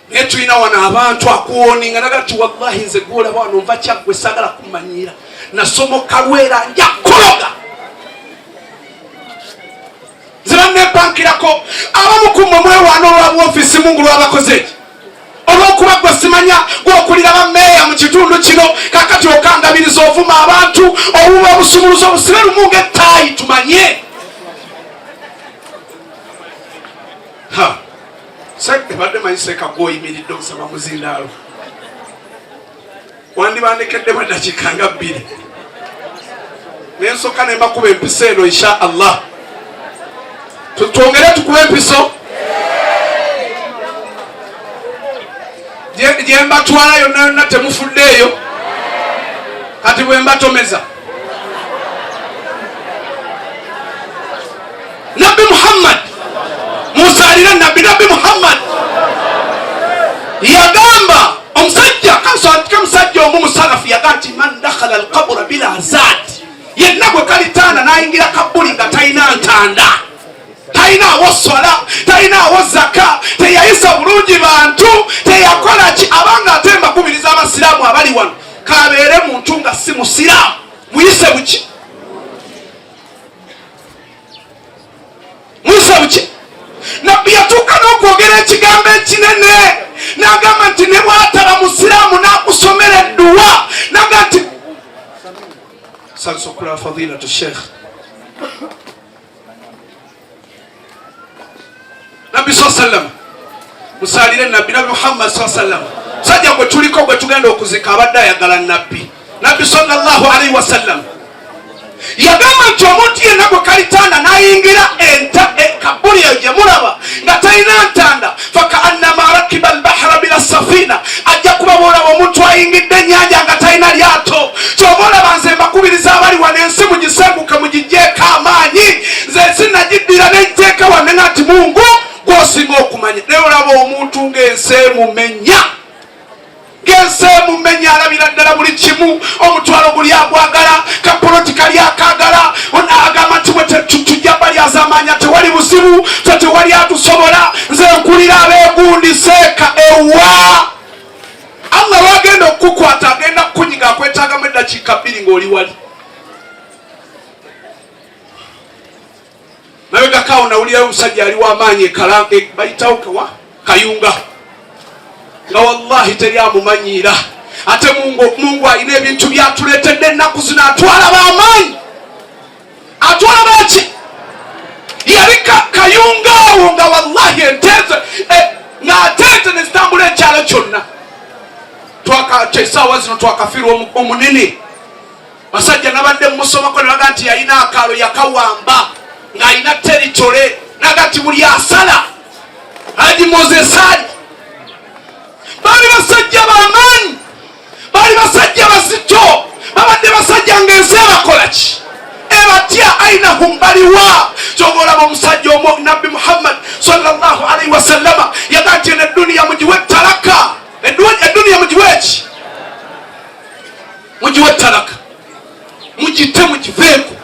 Naye tulina wano abantu akuwoninga naga nti wallahi nze gwolaba wano nva Kyaggwe, sagala kumanyiira, nasomoka Lwera, nja kuloga. Nze bannepankirako. Abamu ku mmwe mwewaana olwa bwofisi Mungu lwabakoze eki, olwokuba gwe simanya gwokulira bameeya mu kitundu kino. Kakati okangabiriza, ovuma abantu, owuba obusumuluzo obusibe lumu nga ettaayi tumanye. Ebadde manyi seeka gwoyimiridde okusaba muzindaalo, wandibandekeddemu eddakiika nga 2 nensoka nembakuba empiso eno. Insha Allah twongere tukuba empiso gyembatwala yonna yonna, temufuddeeyo. Kati bwe mbatomeza Nabbi Muhammad, musalire nabbi. Nabbi Muhammad yagamba omusajja kansantike, omusajja omu musalafu, yaga nti man dakhala alqabura bila zad, yenna gwe kalitaana nayingira kabuli nga talina ntanda, talinaawo swala, talinaawo zaka, teyayisa bulungi bantu, teyakola ki. Abanga ate mbakubiriza abasiraamu abali wano, kabeere muntu nga si musiraamu, muyise buki? Muyise buki? Nabbi yatuuka n'okwogera ekigambo ekinene n'agamba nti ne bwataba musiraamu n'akusomera edduwa, naga nti sansokula fadilatu sheikh Nabbi saa sallam, musalire nabbi, Nabbi Muhammad saa sallam. Musajja gwe tuliko, gwe tugenda okuzika, abadde ayagala nabbi. Nabbi sallallahu alaihi wasallam yagamba nti omuntu yenna gwe kalitanda n'ayingira enta e, kabuli eyo gye mulaba nga talina ntanda, fakaannama rakiba albahra bila safina, ajja kuba bwolaba omuntu ayingidde ennyanja nga talina lyato. Kyova olaba nze mbakubiriza abali wano, ensi mugisenguke, mugijjeeko amaanyi. Nze ensi nagiddira nenteeka wanne nga nti Mungu gwosinga okumanya. Naye olaba omuntu ng'ensi emumenya, ng'ensi emumenya, alabira ddala buli kimu, omutwalo guli agwagala, kapoloti kali akagala, agamba nti bwe tujja balyazaamaanya, tewali buzibu, fe tewali atusobola, nze nkulira abeegundi seeka ewa Allah. Lwagenda okukukwata, agenda kukunyiga, akwetaagamu eddakiika 2 ng'oli wali mabegakaawo. Nawulirayo omusajja ali w'amaanyi e, bayitawo kawa Kayunga, nga wallahi teri amumanyiira. Ate Mungu, Mungu alina ebintu byatuleetedde ennaku zino, atwala b'amaanyi, atwala baki. Yali Kayunga awo nga wallahi enteeze eh, ng'ateeze nezitambula ekyalo kyonna. Essaawa zino twakafiirwa omunene basajja, nabadde mumusomako nebaga nti yalina akaalo yakawamba ng'alina territory, naga nti buli asala Haji Moses Ali. Baali basajja b'amaanyi, baali basajja bazito, babadde basajja ng'ensi ebakola ki, ebatya. Ainahum, baliwa? Kyova olaba omusajja omu, Nabbi Muhammad sallallahu alaihi wasallama yaga nti eno eduniya mugiwe talaka, eduniya mugiwe eki, mugiwe talaka, mugite, mugiveeko.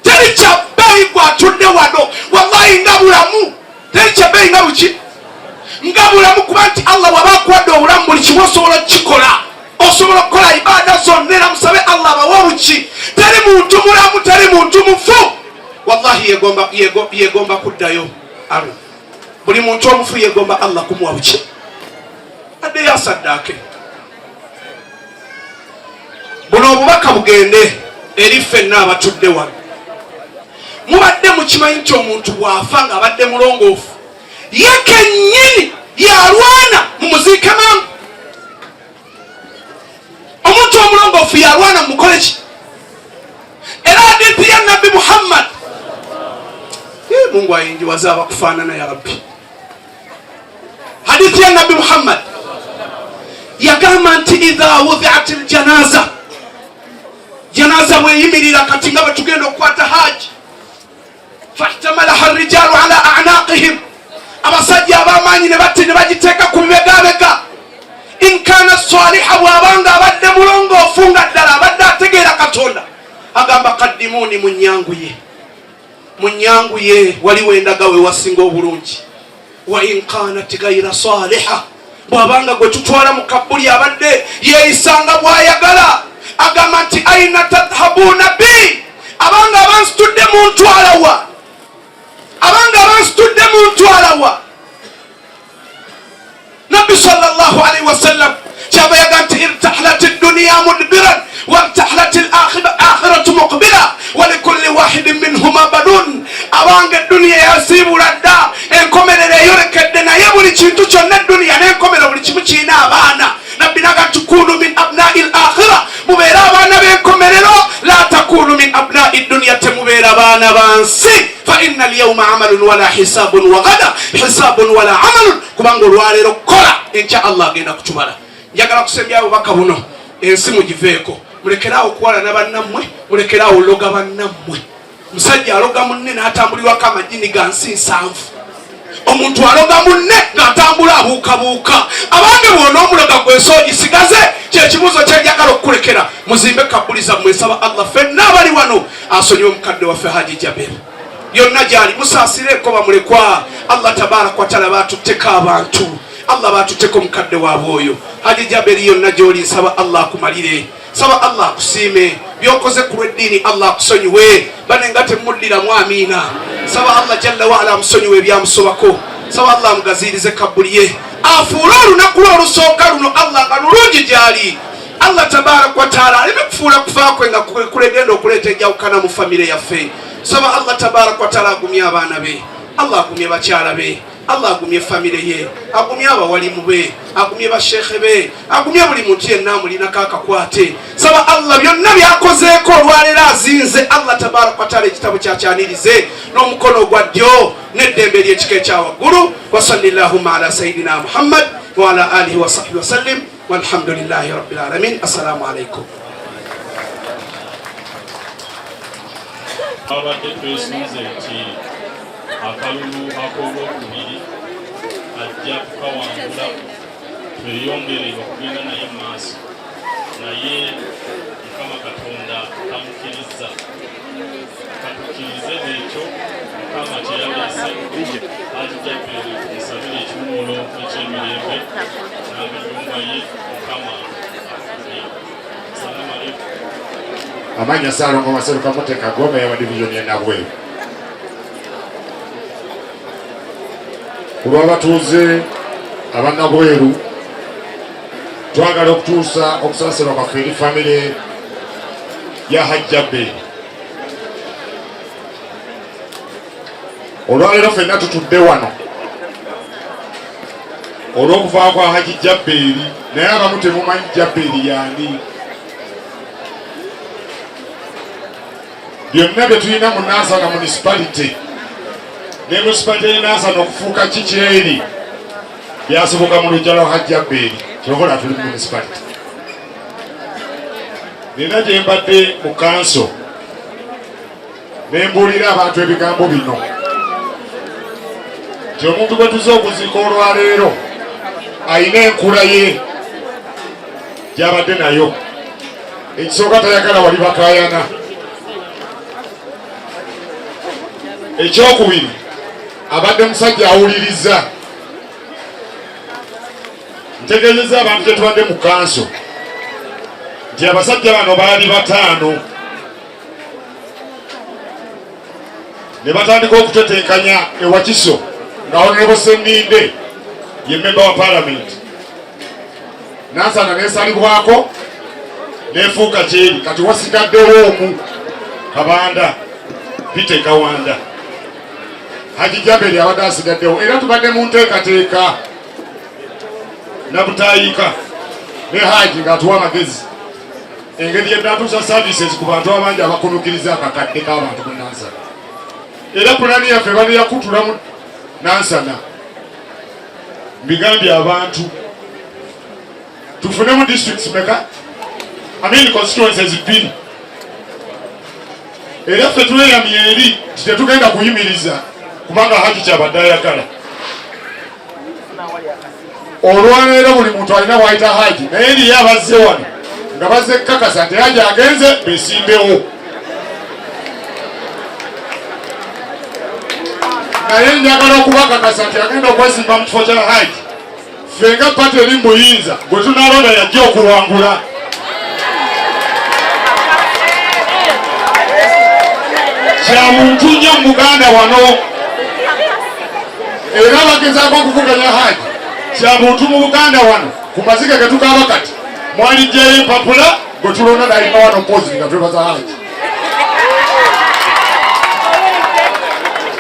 Teri kyabbeeyi gwatudde wano wallahi nga bulamu, teri kyabbeeyi nga buki, nga bulamu, kuba nti Allah waba akuwadde obulamu, buli kimu osobola okukikola, osobola okukola ibaada zonna. Era musabe Allah abawe obuki. Teri muntu mulamu, teri muntu mufu wallahi yegomba, yegomba kuddayo alu. Buli muntu omufu yegomba Allah kumuwa buki, addeyo asaddaake. Buno obubaka bugende eri ffenna abatudde wano. Mubadde mukimanyi nti omuntu bw'afa nga abadde mulongoofu, ye kennyini yalwana mumuziike mangu? Omuntu omulongoofu yalwana mumukole ki? Era hadithi ya Nabbi Muhammad, Mungu ayingiwaze abakufaanana ya Rabbi. Hadithi ya Nabbi Muhammad yagamba nti idha wudhiat ljanaza, janaza bweyimirira, kati nga bwetugenda okukwata haji, fahtamalaha rijalu ala anaqihim, abasajja ab'amaanyi ne batti ne bagiteeka ku bibegabega. In kana saliha, bw'abanga abadde mulongoofu nga ddala abadde ategeera Katonda, agamba kaddimuuni, munyanguye, munyanguye, waliwo endaga we wasinga obulungi. Wa in kanat gaira saliha, Bw'abanga gwe tutwala mu kabbuli abadde yeeyisanga bw'ayagala, agamba nti aina tadhhabuuna bi, abanga abansitudde muntwalawa, abanga abansitudde muntwalawa. Nabbi sallallahu alaihi wasallam kyava yaga nti irtahlat dduniya mudbiran wartahlat lakhiratu muqbila walikulli wahidin minhuma banun. Abanga edduniya yasiibula dda, enkomerero eyolekedde, naye buli kintu kyonna edduniya n'enkomerero buli kimu kirina abaana. Nabbi naga nti kunu min abnai lakhira, mubeere abaana b'enkomerero, la takunu min abnai dduniya, temubeera baana ba nsi. Fa inna alyawma amalun wala hisabun wa gada hisabun wala amalun, kubanga olwaleero kola, enkya Allah agenda kutubala. Njagala kusembya bubaka buno, ensi mugiveeko, mulekeraawo okuwalana bannammwe, mulekeraawo loga bannammwe. Musajja aloga munne n'atambulirwako amajini ga nsi nsanvu. Omuntu aloga munne ng'atambula abuukabuuka. Abange, bwona omuloga gwensi ogisigaze? Kyekibuuzo kyenjagala okukulekera. Muzimbe kabbuli zammwe. Nsaba Allah ffenna abali wano asonyiwe mukadde waffe Haji Jabir yonna gyali, musaasireeko bamulekwa. Allah tabaraka wataala batutteko abantu, Allah batutteko mukadde waabwe oyo Haji Jaberi yonna gyoli. Nsaba Allah akumalire, saba Allah akusiime byokoze ku lw'eddiini, Allah akusonyiwe. Bane nga temuddiramu amiina. Saba Allah jalla waala amusonyiwe ebyamusobako, saba Allah amugaziirize kabbuli ye, afuule olunaku lwe olusooka luno Allah nga lulungi gyali. Allah tabaraka wataala aleme kufuula kufa kwe nga kulegenda okuleeta enjawukana mu famire yaffe. Saba Allah tabaraka wataala agumye abaana be, Allah agumye bakyala be, Allah agumye famire ye, agumye abawalimu be, agumye basheekhe be, agumye buli muntu yenna amulinako akakwate. Saba Allah byonna byakozeeko olwaleero azinze, Allah tabaraka wataala ekitabo kyakyanirize n'omukono ogwa ddyo n'eddembe ery'ekika ekya waggulu. Wasalli llahumma ala sayidina Muhammad wa ala alihi wa sahbihi wasallim, walhamdulillahi rabbil alamin. Assalamu alaikum. Twabadde twesunze nti akalulu ak'olwokubiri ajja kukawangula tweyongere okugenda naye mu maaso, naye Mukama Katonda tamukirizza. Katukkirize ekyo Mukama kye yaleese. Haji Jaberi tumusabire ekiwummulo eky'emirembe n'ab'ennyumba ye, Mukama akugumye. Salaamu aleikum. Amanya Ssaalongo Maseruka Muteka Gome wa divizoni ya Nabweru. Ku lw'abatuuze aba Nabweru twagala okutuusa okusaasirwa kwaffe eri famire ya Hajjabbe. Olwaleero ffenna tutudde wano olw'okuva kwa Hajji Jabbeeri, naye abamu temumanyi Jabbeeri yaani. Byonna bye tulina mu Nansana municipality ne municipality ye Nansana okufuuka kikyeri byasibuka mu lujja lwa Hajji Jabbeeri. Kyokola tuli mu municipality, nina gye mbadde mu kanso ne mbuulira abantu ebigambo bino nti omuntu gwe tuze okuziika olwaleero alina enkula ye gy'abadde nayo. Ekisooka, tayagala wali bakaayana. Ekyokubiri, abadde musajja awuliriza. Ntegeezezza abantu gye tubadde mu kanso nti abasajja bano baali bataano ne batandika okutetenkanya ewakiso nga Honorable Sseninde ye memba wa palamenti. Nansana nesalibwako nefuuka kyeri, kati wasigaddewo omu, Kabanda Peter Kawanda. Haji Jaberi abadde asigaddewo, era tubadde mu nteekateeka nabutayika ne Haji ng'atuwa amagezi engeri gye services ku bantu abangi abakunukiriza akakadde k'abantu mu Nansana. Era pulani yaffe ebadde yakutulamu Nansana. Mbigambye abantu tufunemu districts meka, I mean constituencies bbiri, era ffe tweyamye eri nti tetugenda kuyimiriza kubanga Haji kyabadde ayagala. Olwaleero buli muntu alina bwayita Haji, naye eriyo abazze wano nga bazze kukakasa nti Haji agenze besimbewo, naye njagala okubakakasa nti agenda okwesimba mu kifo kya Haji. Ffe nga pati eri mubuyinza gwe tunalonda yajja okuwangula. Kya muntu nnyo mu Buganda wano, era bagezaako okuvuganya Haji. Kya muntu mu Buganda wano, ku maziga ge tukaaba kati mwalijjayo empapula gwe tulonda nayima wano pozi nga twebaza Haji.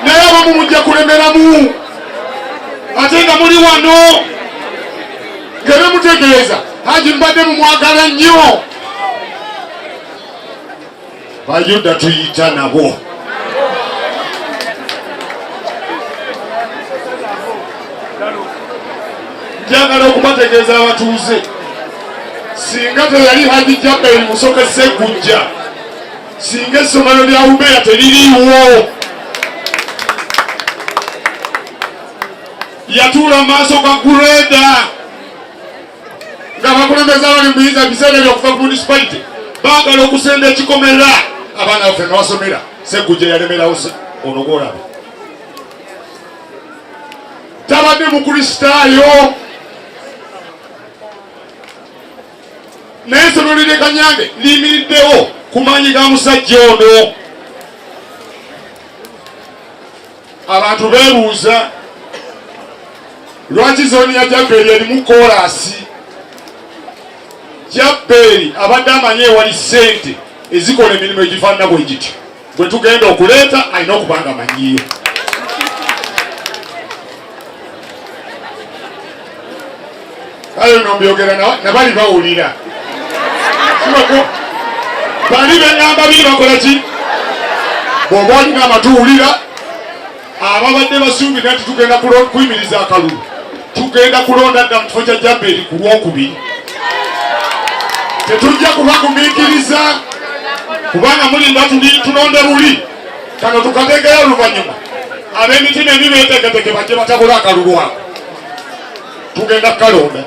Naye abamu mujja kulemeramu ate nga muli wano ngebe mutegeeza Haji mbadde mumwagala nnyo. Bayuda tuyita nabo. Njagala okubategeeza abatuuze, singa teyali Haji Jaberi Musoke Ssegujja, singa essomero lya Ubeya teririiwo. Yatuula mu maaso ga gureeda ng'abakulembeze abali mu buyinza ebiseera ebyo okuva ku municipality baagala okusenda ekikomera abaana baffe nga basomera. Ssegujja yalemerawo ono gwolaba tabadde Mukristaayo, naye essomero lirye Kanyange liyimiriddewo ku maanyi ga musajja ono. Abantu beebuuza lwaki zooni ya Jabbeeri erimu koolaasi. Jabbeeri abadde amanyi ewali ssente ezikola emirimu egifaanana bwe gityo, gwe tugenda okuleeta alina okuba nga amanyiyo. Kale no mbyogera nabali bawulira sibako bali beŋŋamba biri bakola ki? Bw'oba olina amatu wulira. Ababadde basuubira nti tugenda kuyimiriza akalulu, tugenda kulonda dda mu kifo kya Jaberi ku Lwokubiri. Tetujja kubagumiikiriza kubanga mulinda tulonde luli kano tukategeyo oluvannyuma. Ab'emitima emi beetegeteke bajje batabule akalulu ako, tugenda kukalonda.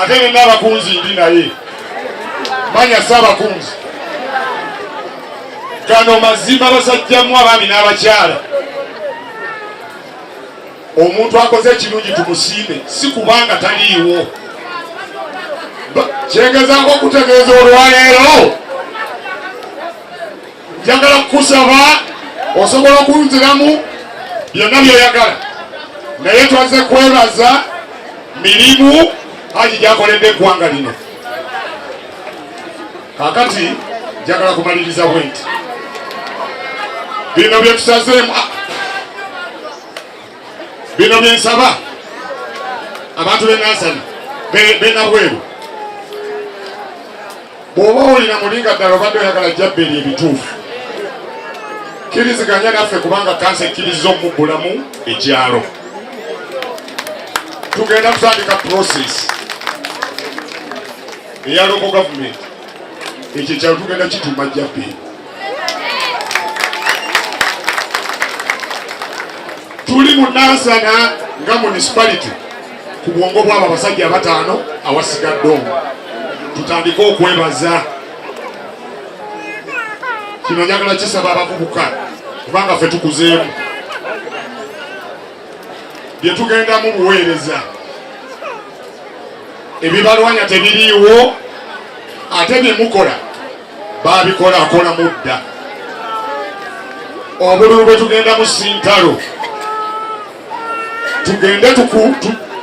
Ate nina abakunzi ndi naye manya saabakunzi. Gano mazima basajjamu abaami n'abakyala, omuntu akoze ekirungi tumusiime, si kubanga taliiwo. Kyengezaako okutegeeza olwaleero, njagala kukusaba osobola okunziramu byonna byoyagala, naye twaze kwebaza mirimu Haji gyakoledde eggwanga lino. Kakati njagala kumaliriza bwenti, bino byetusazeemu, bino byensaba abantu b'enansana benabweru, bw'oba olina mulinga ddala obadde oyagala Jaberi ebituufu, kkiriziganya naffe kubanga kansa ekkiriza omubbulamu ekyalo. Tugenda kutandika process eya local government, ekyo ekyalo tugenda kituuma Jaberi. Tuli mu Nansana nga municipality ku bwongo bw'abo abasajja abataano awasigadde omu, tutandike okwebaza. Kino njagala kisaba abavubuka kubanga ffe tukuzeemu bye tugendamu buweereza, ebibalwanya tebiriiwo, ate bye mukola babikola akola mudda. Obululu bwe tugendamu si ntalo, tugende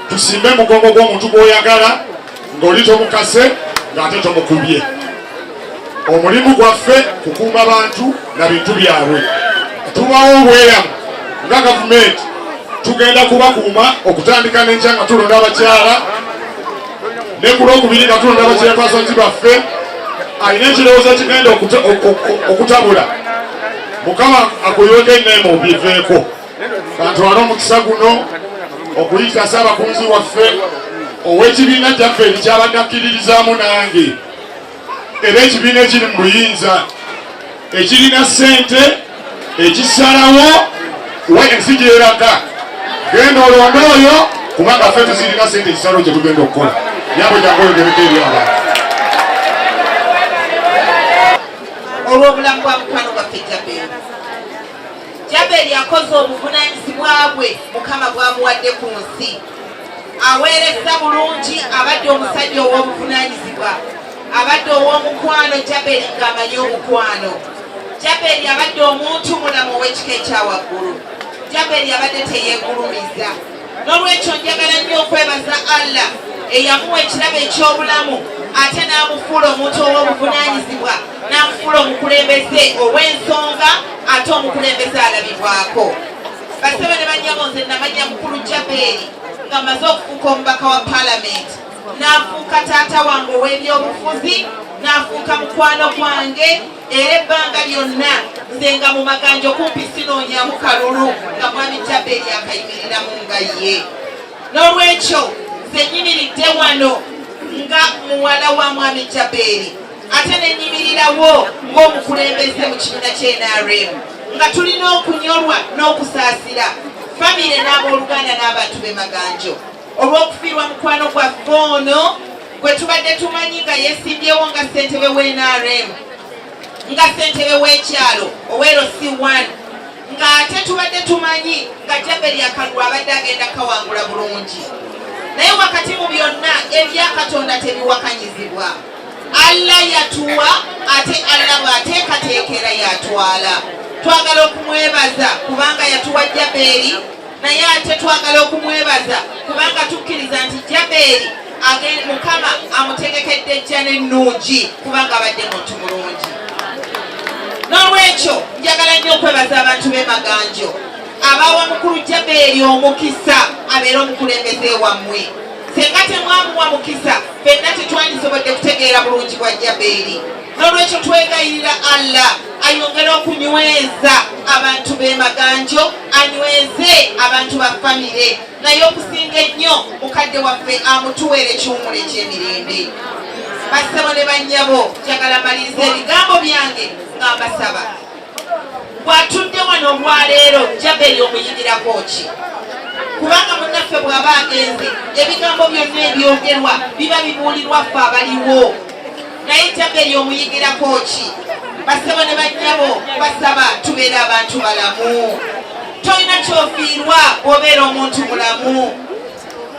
tusimbe mugongo gw'omuntu gw'oyagala ng'oli tomukase ng'ate tomukubye. Omulimu gwaffe kukuuma bantu na bintu byabwe. Tubawo obweyamu nga gavumenti, tugenda kubakuuma okutandika n'enkya nga tulonda abakyala, ne ku Lwokubiri nga tulonda abakyapasonzi baffe. Alina ekirowoozo ekigenda okutabula, Mukama akuyiweko enneema obiveeko. Kantwale omukisa guno okuyita Ssaabakunzi waffe ow'ekibiina kyaffe ekyabadde akkiririzaamu nange, era ekibiina ekiri mu buyinza ekirina ssente ekisalawo wa ensi gyeraga. Genda olonde oyo kubanga ffe tuzirina ssente ekisalawo kye tugenda okukola. Nyabo jangu oyogereko eri abantu. Olw'obulamu bwa mukwano gwaffe Jaberi, Jaberi akoze obuvunaanyizibwa bwe Mukama bw'amuwadde ku nsi. Aweerezza bulungi, abadde omusajja ow'obuvunaanyizibwa, abadde ow'omukwano. Jaberi ng'amanyi omukwano. Jaberi abadde omuntu mulamu ow'ekika ekya waggulu. Jaberi abadde teyeegulumiza. N'olwekyo njagala nnyo okwebaza Allah eyamuwa ekirabo eky'obulamu ate n'amufuula omuntu ow'obuvunaanyizibwa, n'amufuula omukulembeze ow'ensonga ate omukulembeze alabibwako. Basebe ne bannyabo, nze namanya mukulu Jaberi nga maze okufuuka omubaka wa palamenti, n'afuuka taata wange ow'ebyobufuzi, n'afuuka mukwano gwange. Era ebbanga lyonna nze nga mu Maganjo kumpi sinoonyamu kalulu nga mwami Jaberi akayimiriramu nga ye. N'olwekyo nze nyimiridde wano nga muwala wa mwami Jaberi, ate ne nyimirirawo ng'omukulembeze mu kibiina kya NRM, nga tulina okunyolwa n'okusaasira famire n'abooluganda n'abantu b'e Maganjo olw'okufiirwa mukwano gwaffe ono gwe tubadde tumanyi nga yeesimbyewo nga ssentebe w'NRM, nga ssentebe w'ekyalo owero C1, ng'ate tubadde tumanyi nga Jaberi akalulu abadde agenda kawangula bulungi. Naye wakati mu byonna, ebya Katonda tebiwakanyizibwa. Allah yatuwa, ate Allah bw'ateekateekera yatwala. Twagala okumwebaza kubanga yatuwa Jaberi, naye ate twagala okumwebaza kubanga tukkiriza nti Jaberi Mukama amutegekedde ejjana ennungi, kubanga abadde muntu mulungi. N'olwekyo njagala nnyo okwebaza abantu b'e Maganjo abawa mukulu Jaberi omukisa abeere omukulembeze wammwe. Senga temwamuwa mukisa, ffenna tetwandisobodde kutegeera bulungi bwa Jaberi. N'olwekyo twegayirira Allah ayongere okunyweza abantu b'e Maganjo, anyweze abantu ba famire, naye okusinga ennyo mukadde waffe amutuweere ekiwumulo eky'emirembe. Bassebo ne bannyabo, njagala maliriza ebigambo byange nga mbasaba, bw'atudde wano olwaleero, Jaberi omuyigirako ki? Kubanga munnaffe bw'aba agenze, ebigambo byonna ebyogerwa biba bibuulirwa ffe abaliwo, naye Jaberi omuyigirako ki? Basebo ne bannyabo, basaba tubeere abantu balamu. Tolina kyofiirwa bw'obeera omuntu mulamu.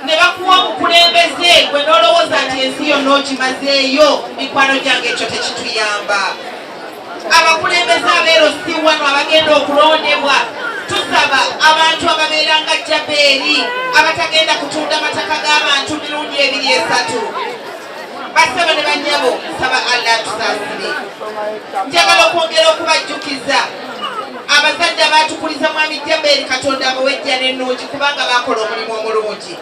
Ne bakuwa obukulembeze, gwe n'olowooza nti ensi yonna ogimazeeyo, mikwano gyange, ekyo tekituyamba. Abakulembeze abeero si wano abagenda okulondebwa, tusaba abantu ababeera nga Jabeeri, abatagenda kutunda mataka g'abantu mirundi ebiri esatu. Basebo ne bannyabo, nsaba Allah atusaasire. Njagala okwongera okubajjukiza abazadde abaatukuliza mwami Jabeeri, Katonda abawejja n'ennungi kubanga bakola omulimu omulungi.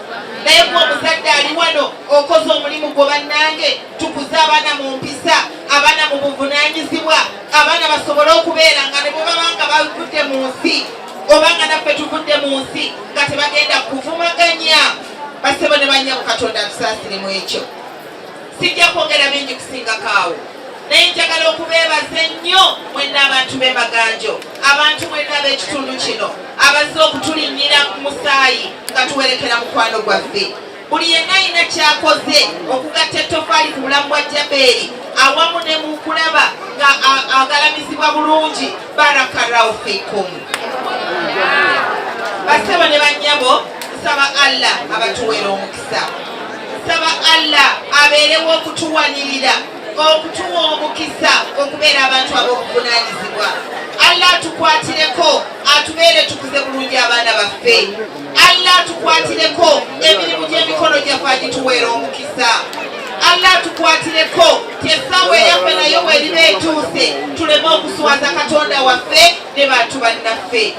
Naye gwe omuzadde ali wano okoze omulimu gwo, bannange, tukuze abaana mu mpisa, abaana mu buvunaanyizibwa, abaana basobole okubeera nga ne bwe baba nga bavudde mu nsi oba nga naffe tuvudde mu nsi, nga tebagenda kuvumaganya. Basebo ne bannyabo, Katonda atusaasire mu ekyo. Sijja kwogera bingi kusingako awo, naye njagala okubeebaza ennyo mwenna abantu b'e Maganjo, abantu mwenna ab'ekitundu kino abazze okutulinnyira ku musaayi nga tuwerekera mukwano gwaffe. Buli yenna alina kyakoze okugatta ettofaali ku bulamu bwa Jabeeri awamu ne mu kulaba nga agalamizibwa bulungi, barakallahu fikum. Basebo ne bannyabo, nsaba Allah abatuweera omukisa. Nsaba Allah abeerewo okutuwanirira, okutuwa omukisa okubeera abantu ab'obuvunaanyizibwa. Allah atukwatireko, atubeere, tukuze bulungi abaana baffe. Allah atukwatireko, emirimu gy'emikono gyaffe agituweera omukisa. Allah atukwatireko ti essaawa eyaffe nayo bweriba etuuse, tuleme okuswaza Katonda waffe ne bantu bannaffe.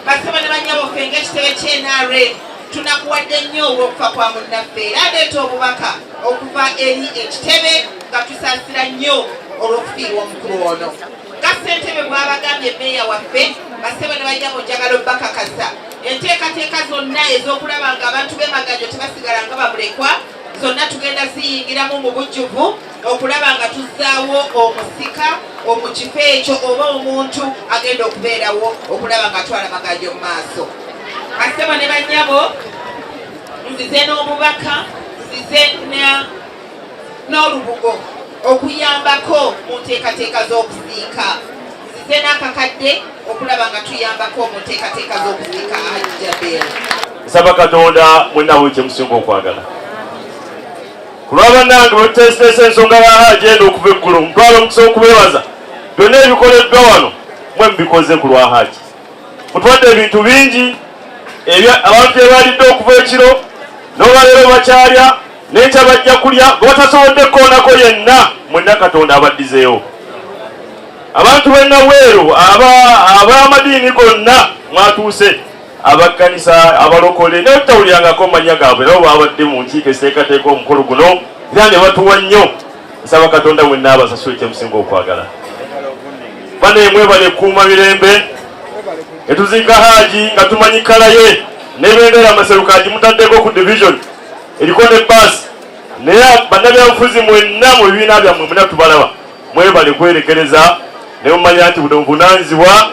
Basebo ne bannyabo, ffe ng'ekitebe ky'NRM tunakuwadde nnyo olw'okufa kwa munnaffe, era aleeta obubaka okuva eri ekitebe nga tusaasira nnyo olw'okufiirwa omukulu ono. Nga ssentebe bw'abagambye, meeya waffe, basebo ne bannyabo, njagala obbakakasa enteekateeka zonna ez'okulaba nga abantu b'e Maganjo tebasigala nga bamulekwa, zonna tugenda ziyingiramu mu bujjuvu okulaba nga tuzzaawo omusika mu kifo ekyo oba omuntu agenda okubeerawo okulaba nga atwala Maganjo mu maaso. Basebo ne bannyabo, nzize n'obubaka, nzize n'olubugo okuyambako mu nteekateeka z'okuziika. Nzize Tuzze n'akakadde okulaba nga tuyambako mu nteekateeka z'okuziika Hajji Jaberi. Nsaba Katonda mwenna buli kye musinga okwagala. Ku lwa bannange bwe tuteeseteese ensonga ya Hajji eno okuva eggulo, ntwala omukisa okubeebaza byonna ebikoleddwa wano mwe mubikoze ku lwa Hajji. Mutuwadde ebintu bingi abantu bye balidde okuva ekiro n'olwaleero bakyalya n'enkya bajja kulya gwe batasobodde kukoonako yenna mwenna Katonda abaddizeewo. Abantu b'e Nabweru ab'amadiini gonna mwatuuse, abakkanisa, abalokole naye tutawulirangako mannya gaabwe nabo babadde mu nkiiko eziteekateeka omukolo guno era ne batuwa nnyo. Nsaba Katonda mwenna abasasule kye musinga okwagala. Bane mwebale kukuuma mirembe etuziika Haaji nga tumanyi kkala ye n'ebendera Maseruka agimutaddeko ku division eriko ne baasi, naye bannabyabufuzi mwenna mu bibiina byammwe mwenna tubalaba. Mwebale kwerekereza ne mumanya nti buno buvunaanyizibwa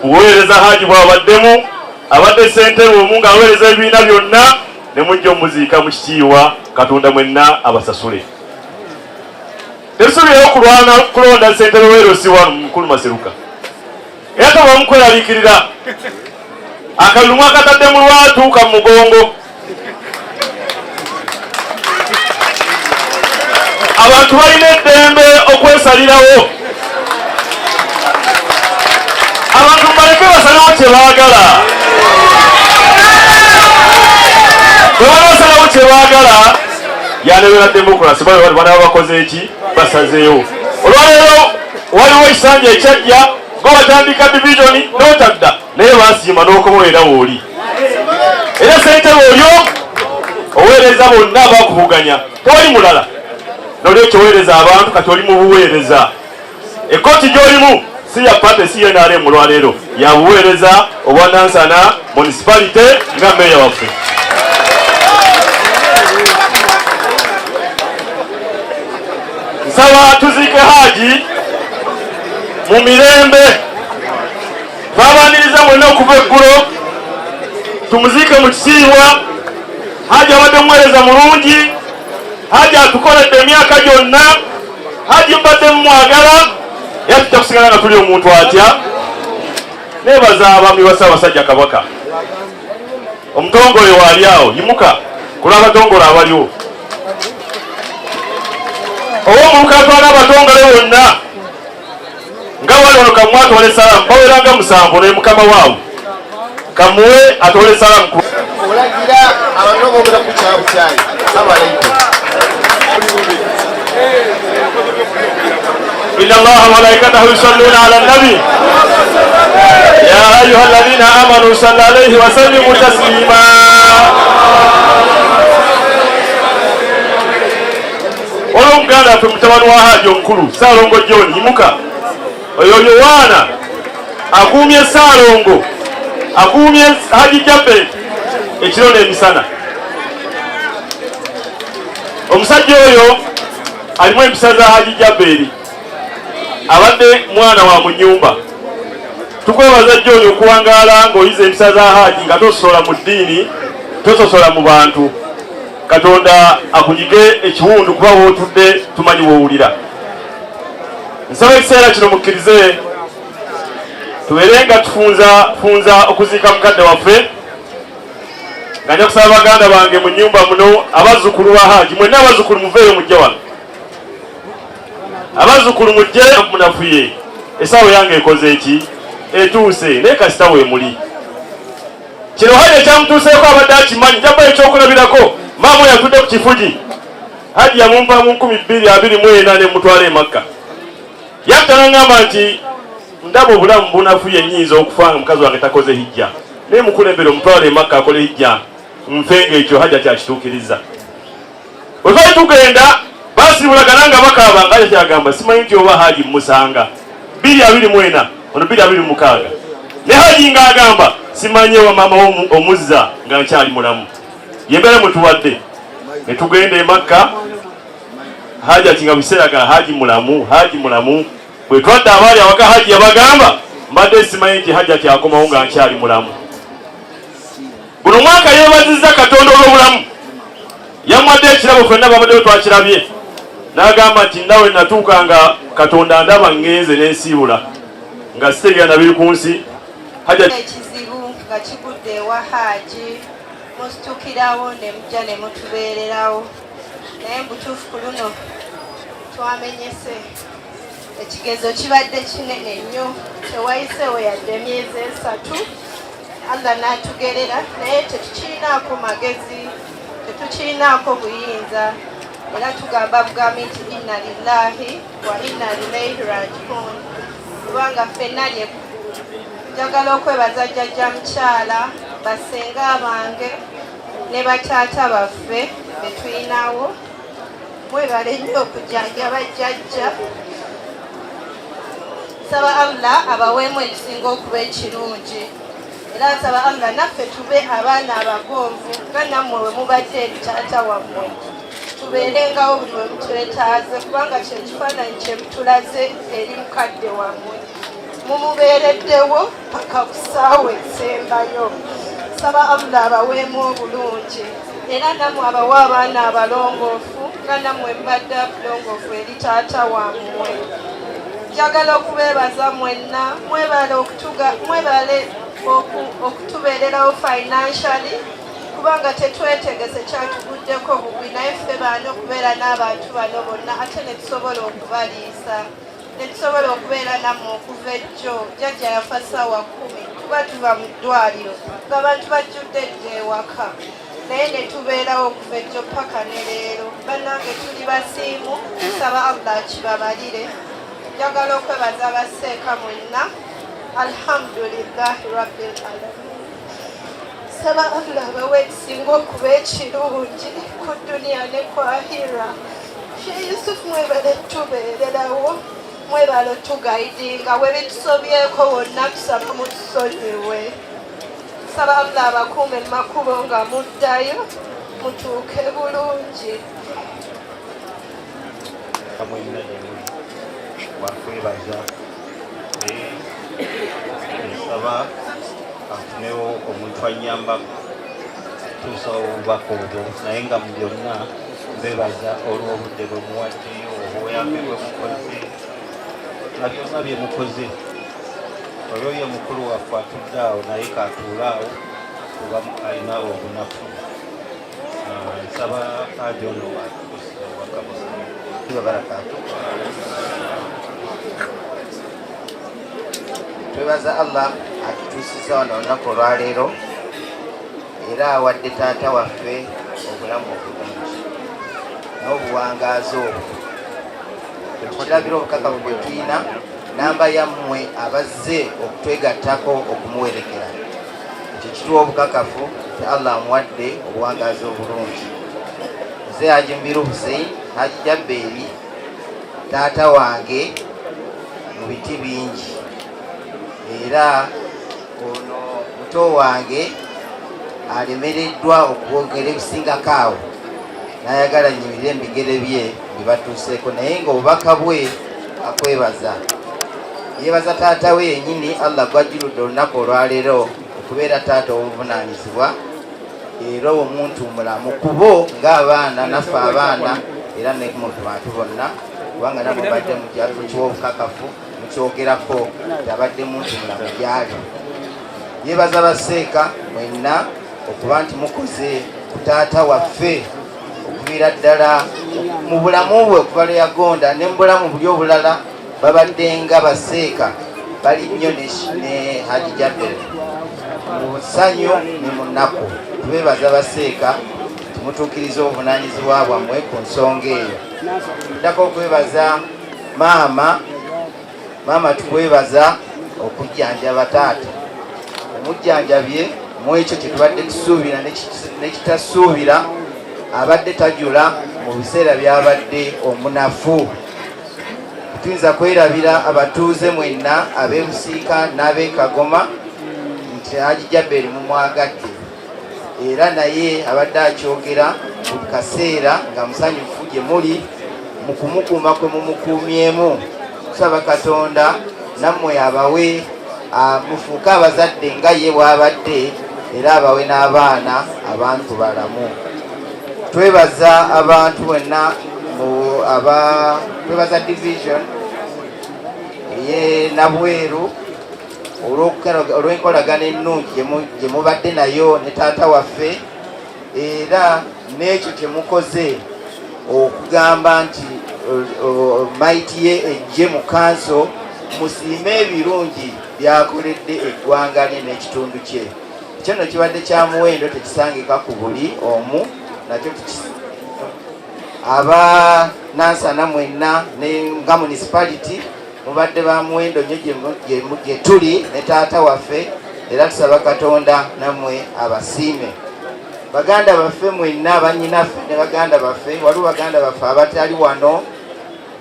buweereza Haji bw'abaddemu, abadde ssentebe omu ng'aweereza ebibiina byonna ne mujja omuziika mu kitiibwa. Katonda mwenna abasasule. Tetusuubirayo kulwana kulonda ssentebe w'erosi wano mukulu Maseruka, era tobamu kweraliikirira. Akalulu mwakatadde mu lwatu ka mugongo. Abantu balina eddembe okwesalirawo. Abantu baleke basalewo kye baagala. Bwe banasalawo kye baagala yanebera demokurasi, banaba bakoze eki basazeewo. Olwaleero waliwo ekisanja ekyajja gwe watandika divisioni n'otadda, naye basiima n'okomawo era wooli era ssentebe oyo oweereza bonna abakuvuganya, tewali mulala. Nolwekyo oweereza abantu, kati oli mu buweereza. Ekkooti gy'olimu si ya pate, si NRM, olwaleero ya buweereza obwa Nansana municipality nga meeya waffe. Nsaba tuziike Haji mu mirembe. Twabaniriza mwenna okuva eggulo, tumuziike mu kitiibwa. Haji abadde muweereza mulungi, Haji atukoledde emyaka gyonna, Haji mbadde mumwagala era tujja kusigala nga tuli omuntu atya. Nebaza abaami ba Ssaabasajja Kabaka. Omutongole waali awo, yimuka ku lw'abatongole abaliwo. Ow'omuluka atwala abatongole bonna nga wali wano Kamuwe atwala essalaamu, bawera nga 7 naye mukama waabwe Kamuwe atwala essalaamu. Olagira abantu boogera ku kyabukyayi. Assalamu alaikum. Inna Allaha wa malaikatahu yusalluna ala nabi ya ayuha alladhina amanu sallu alayhi wa sallimu taslima. Waliwo muganda waffe mutabani wa Haji omukulu Ssaalongo John, yimuka. Oyo Yowaana akuumye Ssaalongo, akuumye Haji Jabbe ekiro n'emisana. Omusajja oyo alimu empisa za Haji Jaberi, abadde mwana wa mu nnyumba. Tukwebaza John okuwangaala ng'oyiza empisa za Haji nga tososola mu ddiini, tososola mu bantu. Katonda akunyige ekiwundu kuba wootudde tumanyi woowulira. Nsaba ekiseera kino mukkirize tubeere nga tufunza okuziika mukadde waffe, nga nja kusaba baganda bange mu nnyumba muno, abazzukulu ba Haji mwenna, abazzukulu muveeyo mujje wano, abazzukulu mujje munafuye, essaawa yange ekoze eki etuuse, naye kasita weemuli. Kino Haji ekyamutuuseeko abadde akimanyi. Njaba ekyokulabirako, maama oyo atudde ku kifugi, Haji yamumpa mu 2024 ne mutwala e Makka. Yatta n'aŋŋamba nti ndaba obulamu bunafuye, nnyinza okufa nga mukazi wange takoze hijja, naye mukulembere omutwale e Makka akole hijja nfe. Ng'ekyo Haji akyakituukiriza. Bwe twali tugenda basiibulagana nga bakaaba, nga Haji agamba simanyi nti oba Haji mmusanga 2024 ono 2026, ne Haji ng'agamba simanyi ewa maama omuzza nga nkyali mulamu. Yembeera mwe tubadde ne tugenda e Makka, Haji ati nga biseera ga Haji mulamu, Haji mulamu. Bwe twadda abaali awaka Haji yabagamba mbadde simanyi nti Haji ati akomawo nga nkyali mulamu. Guno mwaka yeebazizza Katonda olw'obulamu, yamuwadde ekirabo ffenna babaddeyo twakirabye, n'agamba nti nawe natuuka nga Katonda ndaba ŋŋenze n'ensiibula. Nga sitegeera na biri ku nsi. Ekizibu nga kigudde ewa Haaji, musitukirawo ne mujja ne mutubeererawo, naye mubutuufu ku luno twamenyese. Ekigezo kibadde kinene nnyo, tewayiseewo yadde emyezi 3 Allah n'atugerera, naye tetukirinaako magezi, tetukirinaako buyinza, era tugamba bugambi nti inna lillahi wa inna ilaihi rajiun, kubanga ffenna lye. Njagala okwebaza jjajja mukyala, basenga bange ne bataata baffe betulinawo. Mwebale nnyo okujjanjaba jjajja. Nsaba Allah abaweemu ekisinga okuba ekirungi, era nsaba Allah naffe tube abaana abagonvu nga nammwe we mubadde eri taata wammwe, tubeerengawo buli we mutwetaaze, kubanga kyekifaananyi kye mutulaze eri mukadde wammwe. Mumubeereddewo paka ku ssaawa esembayo. Nsaba Allah abaweemu obulungi, era nammwe abawe abaana abalongoofu nga nammwe mubadde abulongoofu eri taata wammwe. Njagala okubeebaza mwenna, mwebale okutuga, mwebale okutubeererawo financially, kubanga tetwetegese, kyatuguddeko bugwi, naye ffe baani okubeera n'abantu bano bonna ate ne tusobola okubaliisa, ne tusobola okubeera nammwe okuva ejjo? Jjajja yafa ssaawa 10, tuba tuva mu ddwaliro ng'abantu bajjudde dda ewaka, naye ne tubeerawo okuva ejjo paka ne leero. Bannange, tuli basiimu, nsaba Allah akibabalire. Njagala okwebaza abaseeka mwenna. Alhamdulillahi rabbil alamin. Saba Allah abawe ekisinga okuba ekirungi ku duniya ne ku ahira. Sheikh Yusuf, mwebale tubeererawo, mwebale otuguidinga. We bitusobyeko wonna tusaba mutusonyiwe. Saba Allah abakuume mu makubo nga muddayo, mutuuke bulungi. Mwenna nemuli wakwebaza, naye nsaba afunewo omuntu anyambako tuusa obubaka obwo. Naye nga mu byonna mbebaza olw'obudde bwe muwaddeyo, obuyambi bwe mukoze na byonna bye mukoze. Olwo ye mukulu waffe atudde awo, naye katuule awo kuba alina obunafu. Ah, nsaba Haji ono atuuse obubaka bwe. Barakatu. Twebaza Allah atutuusiza wano olunaku olwaleero, era awadde taata waffe obulamu obulungi n'obuwangaazi obwo. Tukirabira obukakafu bwe tulina, namba yammwe abazze okutwegattako okumuwerekera, ekyo kituwa obukakafu nti Allah amuwadde obuwangaazi obulungi. Nze Haji Mbiru Hussein, Haji Jabbeeri taata wange mu biti bingi, era ono muto wange alemereddwa okwogera ebisingako awo, n'ayagala nyimirire mu bigere bye bibatuuseeko, naye ng'obubaka bwe akwebaza, yeebaza taata we yennyini Allah gwajjuludde olunaku olwaleero okubeera taata ow'obuvunaanyizibwa era omuntu mulamu kubo ng'abaana naffe abaana era ne mu bantu bonna, kubanga namwe badde mukiwa obukakafu, mukyogerako nti abadde muntu mulamu gyali. Yeebaza baseeka mwenna okuba nti mukoze ku taata waffe okuviira ddala mu bulamu bwe okuva lwe yagonda ne mu bulamu buli obulala. Babadde nga baseeka bali nnyo ne Haji Jabel mu ssanyu ne mu nnaku. Tubeebaza baseeka, timutuukiriza obuvunaanyizibwa bwammwe ku nsonga eyo. Ddako okwebaza maama. Maama, tukwebaza okujjanjaba taata, omujjanjabye mu ekyo kyetubadde tusuubira nekitasuubira. Abadde tajula mu biseera byabadde omunafu. Tuyinza kwerabira abatuuze mwenna ab'ebusiika n'ab'ekagoma nti Haji Jaberi mumwagadde, era naye abadde akyogera buli kaseera nga musanyufu gye muli mu kumukuuma kwe mumukuumyemu. Tusaba Katonda nammwe abawe mufuuke abazadde nga ye bw'abadde, era abawe n'abaana abantu balamu. Twebaza abantu bonna, aba twebaza division eye Nabweru. Olw'enkolagana ennungi gye mubadde nayo ne taata waffe, era n'ekyo kye mukoze okugamba nti mayiti ye ejje mu kanso, musiime ebirungi byakoledde eggwanga lye n'ekitundu kye. Ekyo nno kibadde kya muwendo, tekisangika ku buli omu. Nakyo aba Nansana mwenna nga municipality mubadde ba muwendo nnyo gye tuli ne taata waffe, era tusaba Katonda nammwe abasiime. Baganda baffe mwenna, bannyinaffe ne baganda baffe, waliwo baganda baffe abatali wano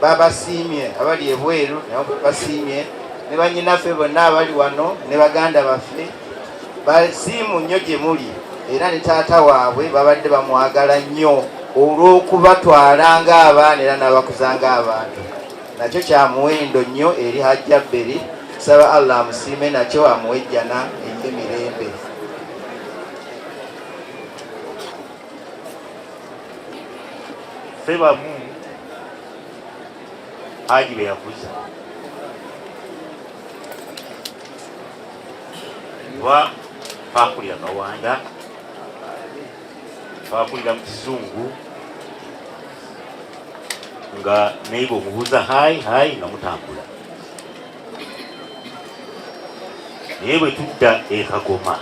babasiimye, abali ebweru nabo basiimye, ne bannyinaffe bonna abali wano ne baganda baffe basiimu nnyo gye muli, era ne taata waabwe babadde bamwagala nnyo olw'okubatwala ng'abaana era n'abakuza ng'abantu. Nakyo kya muwendo nnyo eri Hajji Jabberi. Tusaba Allah amusiime nakyo amuwe ejjana ey'emirembe. Ffe bamu Haji be yakuza kuba twakulira Kawanda, twakulira mu kizungu nga neiba omubuuza hi hi nga mutambula, naye bwe tudda e Kagoma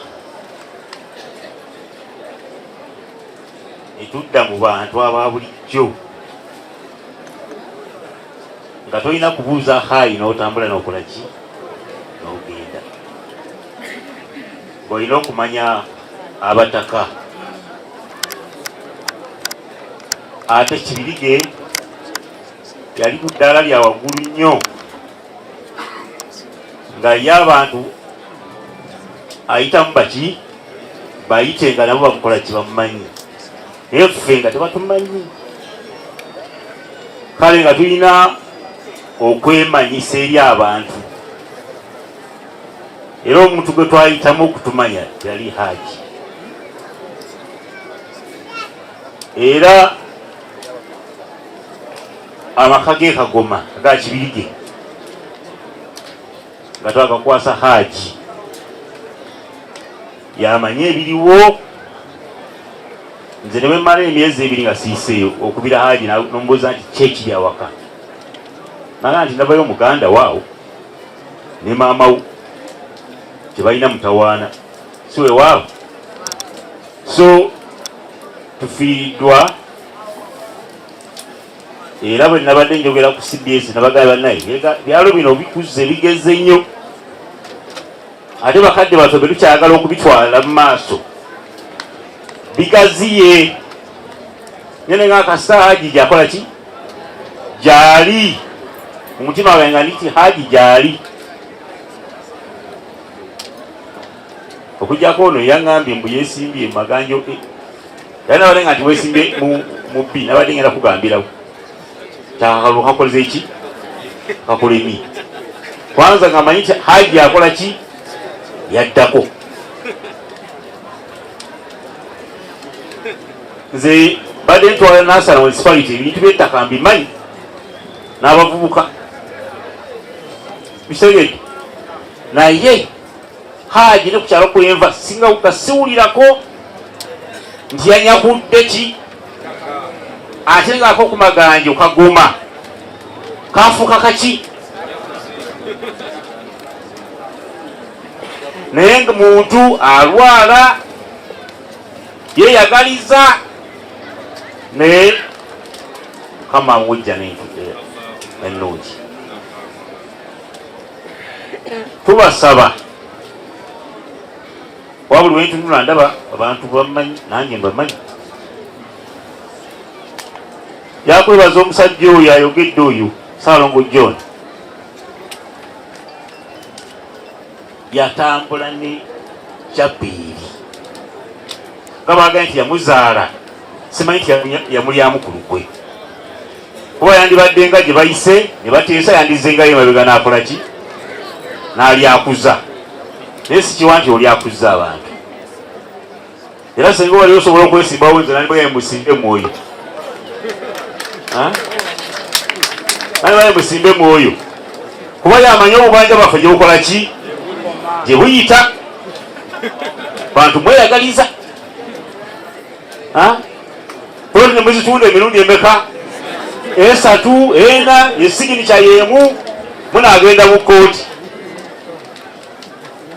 ne tudda mu bantu aba bulijjo nga tolina kubuuza hi n'otambula n'okola ki n'ogenda, ng'olina okumanya abataka. Ate Kibirige yali ku ddaala lya waggulu nnyo nga ye abantu ayitamu baki bayite nga nabo bamukola ki bamumanyi, naye ffe nga tebatumanyi. Kale nga tulina okwemanyisa eri abantu, era omuntu gwe twayitamu okutumanya yali Haji. Era amaka ge Kagoma aga Kibirige nga twagakwasa Haji, yamanye ebiriwo. Nze ne bwemmala emyezi ebiri nga siiseeyo okubira Haji nomubuuza nti ki ekiri awaka, naga nti ndabayo muganda waawo ne maama wo tebalina mutawaana, si weewaawo. So tufiiriddwa. Era bwe nabadde njogera ku CBS nabagamba, bannaye, byalo bino bikuze bigeze nnyo, ate bakadde baffe bwe tukyagala okubitwala mu maaso bigaziye nyene nga kasita Haji gyakola ki gyali omutima gwange nga nti Haji gyali, okujjako ono yaŋŋambye mbu yeesimbye mu Maganjo A. Era nabadde nga nti weesimbye mu B, nabadde ngenda kugambirawo kyakakalulu kakoleze ki kakulemi, kwanza nga manyi nti Haji akola ki yaddako. Nze badde ntwala Nansana municipality, ebintu by'ettaka mbimanyi n'abavubuka bitegedde, naye Haji ne ku kyalo kwenva singa siwulirako nti yanyakudde ki, ate ngaako ku Maganjo Kagoma kafuuka kaki, naye nga muntu alwala yeyagaliza, naye Mukama amujja n'ennungi. Tubasaba wabuli wentunula ndaba abantu bamanyi, nange mbamanyi. Yakwebaza omusajja oyo ayogedde oyo Saalongo John, yatambula ne Jabiiri nga bagambye nti yamuzaala, simanyi nti yamulyamu ku lukwe, kuba yandibadde nga gye bayise ne bateesa, yandizzengayo emabega n'akola ki n'alyakuza, naye si kiwa nti olyakuza abantu. Era singa wali osobola okwesimbawo, nze nandibagaye musimbe mwoyo, nandibagaye musimbe mwoyo, kuba yamanyi obubanja bwaffe gyebukola ki. Gye buyita bantu mweyagaliza poloti ne muzitunda emirundi emeka? Esatu, ena, esiginica yemu. Munaagenda mu kkooti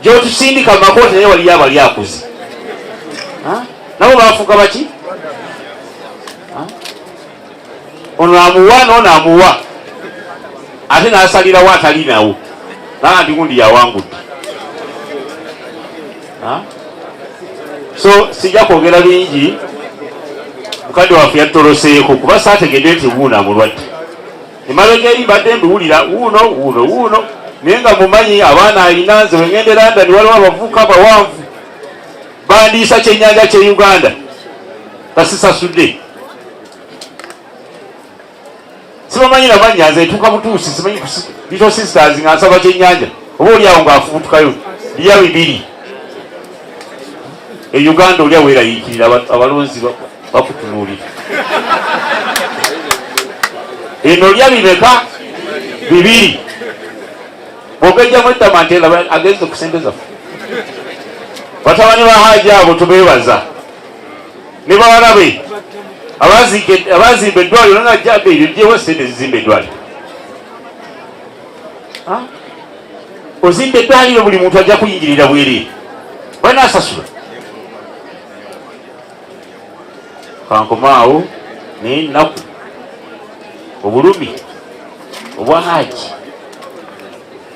gyotusindika mu makooti, naye waliyo abali akuzi nabo bafuuka baki? Ono amuwa noono amuwa, ate n'asalirawo atali nawo naa nti gundi yawangudde. So sijja kwogera bingi, mukadde waffe yatutoloseeko kuba saategedde nti wuuno amulwadde. Emabega eri mbadde mbiwulira wuuno wuuno wuuno, naye nga mumanyi abaana alina. Nze wengende London, waliwo abavubuka abawanvu bandiisa kyenyanja kye Uganda basisasudde, sibamanyi namanya. Nze ntuuka butuusi, simanyi Little Sisters, nga nsaba kyenyanja, oba oli awo ng'afubutukayo lya bibiri. E Uganda olya weerayiikirira, abalonzi bakutunuulira. Eno olya bimeka? Bibiri. Bwogejjamu ettama nti agenze ku sente zaffe. Batabani ba Haji abo tubeebaza ne bawala be abazimba eddwaliro. Najjabe eryo gyewa sente zizimba eddwaliro, ozimba eddwaliro, buli muntu ajja kuyingirira bwereere, banasasula. Kankomaawo naye ennaku, obulumi obwa Haji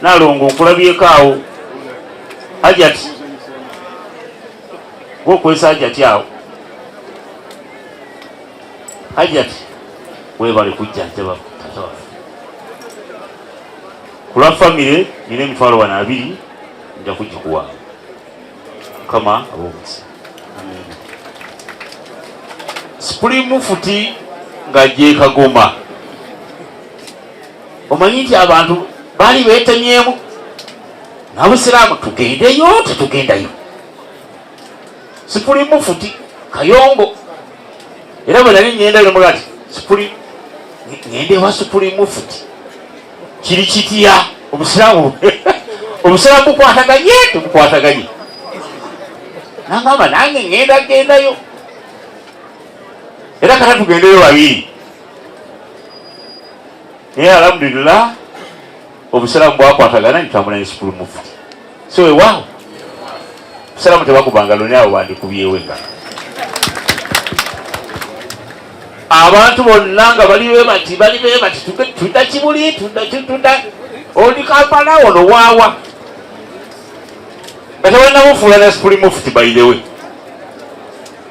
Nalongo nkulabyeko awo. Hajati gwokwesa Hajati awo. Hajati, webale kujjanjaba tata waffe. Kulwa famire nina emitwalo wano abiri, nja kugikuwa. Mukama ab'omukisa. Supreme Mufuti nga gyekagoma, omanyi nti abantu baali beetemyemu n'Abusiraamu, tugendeyo tetugendayo. Supreme Mufuti Kayongo, era bwe nali ŋŋenda nomuga nti Supreme, ŋŋende ewa Supreme Mufuti, kiri kitya? Obusiraamu bukwataganye tebukwataganye? Nangamba nange ŋŋenda gendayo, era kata tugendeyo babiri. Naye alhamdulillah, obusiraamu bwakwatagana, nitambula ne Supreme Mufuti. So wewaawo, busiraamu tebakubanga loni, abo bandikubyewo engalo. Abantu bonna nga bali be bati, bali be bati, tudda Kibuli, tudda tudda oli Kampala, ono waawa nga tebanamufuula na Supreme Mufuti, by the way,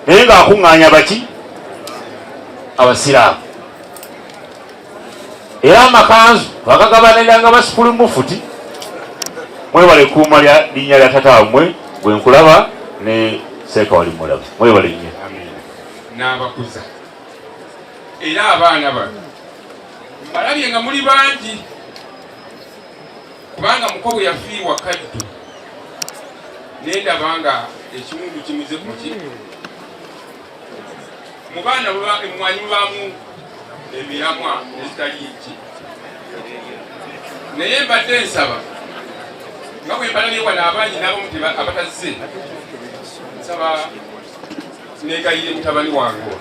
naye ng'akuŋŋaanya baki? Abasiraamu. Era amakanzu bagagabaniranga ba Supreme Mufuti. Mwebale kuuma lya linnya lya tata wammwe. Bwe nkulaba ne seeka wali mulaba, mwebale nnyo. N'abakuza era abaana bano mbalabye nga muli bangi, kubanga muko bwe yafiirwa Kaddu nendaba nga ekiwundu kimuze kuki mu baana emwanyi mubaamu emiramwa ezitali ki, naye mbadde nsaba nga bwe mbalabye wano abangi n'abamu abatazze, nsaba negayire mutabani wange ono,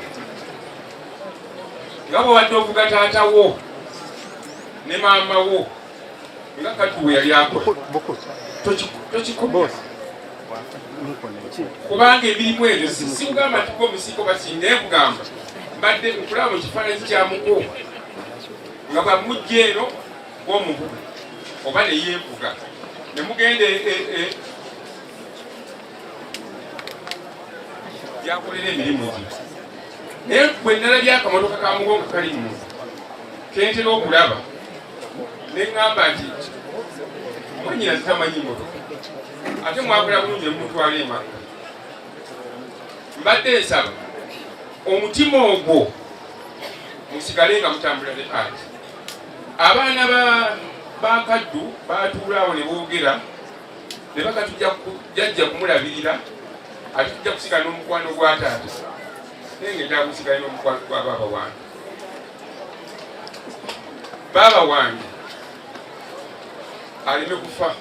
nga bwobadde ovuga taata wo ne maama wo nga Katu bwe yali akola, tokikomya, kubanga emirimu egyo sikugamba nti gwe omusiiko baki, naye kugamba mbadde nkulaba mu kifaananyi kya muko nga bwamujja eno gwomuvuga oba neyeevuga ne mugenda e, e, e, gyakolera emirimu gye. Naye bwe nalabye akamotoka ka mugongo kali munda kentera okulaba, ne ŋŋamba nti mwanyina zitamanyi motoka, ate mwakola bulungi ne mumutwala emakka. Mbadde nsaba omutima ogwo musigale nga mutambula ne ati abaana ba Kaddu batuula awo ne boogera ne baga tujja jajja kumulabirira, ate tujja kusigala n'omukwano gwa taata, naye nga njagala gusigale n'omukwano gwa baaba wange. Baaba wange aleme kufa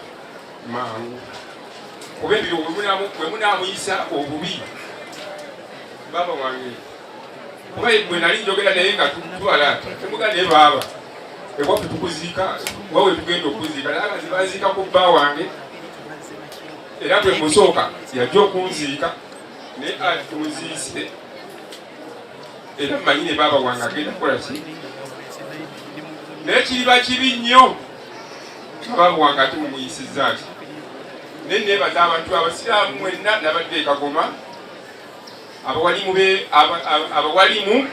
mangu. Kuba ebiro bwe munaamuyisa obubi baaba wange, kuba bwe nali njogera naye nga tutwala temuga naye baaba ewaffe tukuziika wawe tugenda okuziika, naye abazi baziika ku bba wange, era bwe musooka yajja okunziika naye ati tumuziise, era mmanyi ne baaba wange agenda kukola ki, naye kiriba kibi nnyo nga baaba wange ate mumuyisizza ki. Naye neebaza abantu abasiraamu mwenna nabadde e Kagoma, abawalimu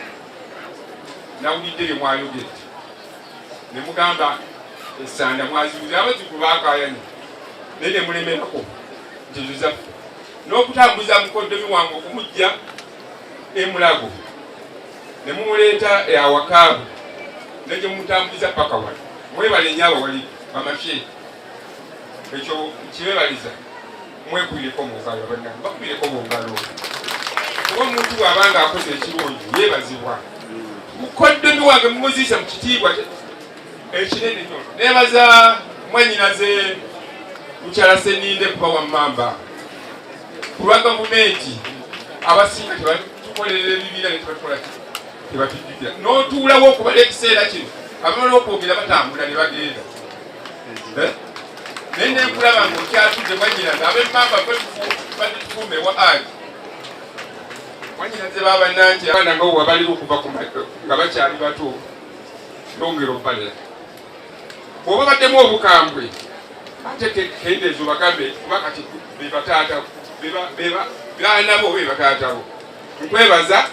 nawulidde bye mwayogedde ne mugamba esanda mwazibuze abazzukulu baakaayanye, naye ne mulemerako nti ezo zaffe, n'okutambuza mukoddomi wange okumujja emulago ne mumuleeta awakaabwe ne gye mumutambuliza paka wano. Mwebale nnyo abawali bamasheeke, ekyo nkibebaliza. Mwekubireko mu ngalo bannange, bakubireko mu ngalo, kuba omuntu bw'aba nga akoze ekirungi yeebazibwa. Mukoddomi wange mumuziise mu kitiibwa ekinene nnyo. Neebaza mwannyinaze mukyala Sseninde kuba wammamba ku lwa gavumenti. Abasinga tebatukolerera ebibiina ne tebatukola ki, tebatujjukira n'otuulawo okubala ekiseera kino. Abamala okwogera batambula ne bagenda, eh? Naye nenkulaba ng'okyatudde mwannyinaze, ab'emmamba fe badde tufuume ewa aji mwannyinaze babananti abaana nga wabaliwo okuva nga bakyali bato, tongera obalera bw'oba baddemu obukambwe, ate kendeeza obagambe, kuba kati bebataata baana bo, bebataata bo. Nkwebaza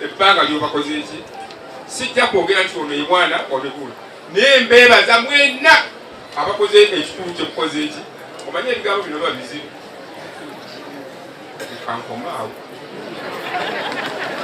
ebbanga lyobakoze eki. Sijja kwogera nti ono ye mwana wabigula, naye mbeebaza mwenna abakoze ekikulu kyemukoze eki. Omanye ebigambo bino biba bizibu, kankomaawo.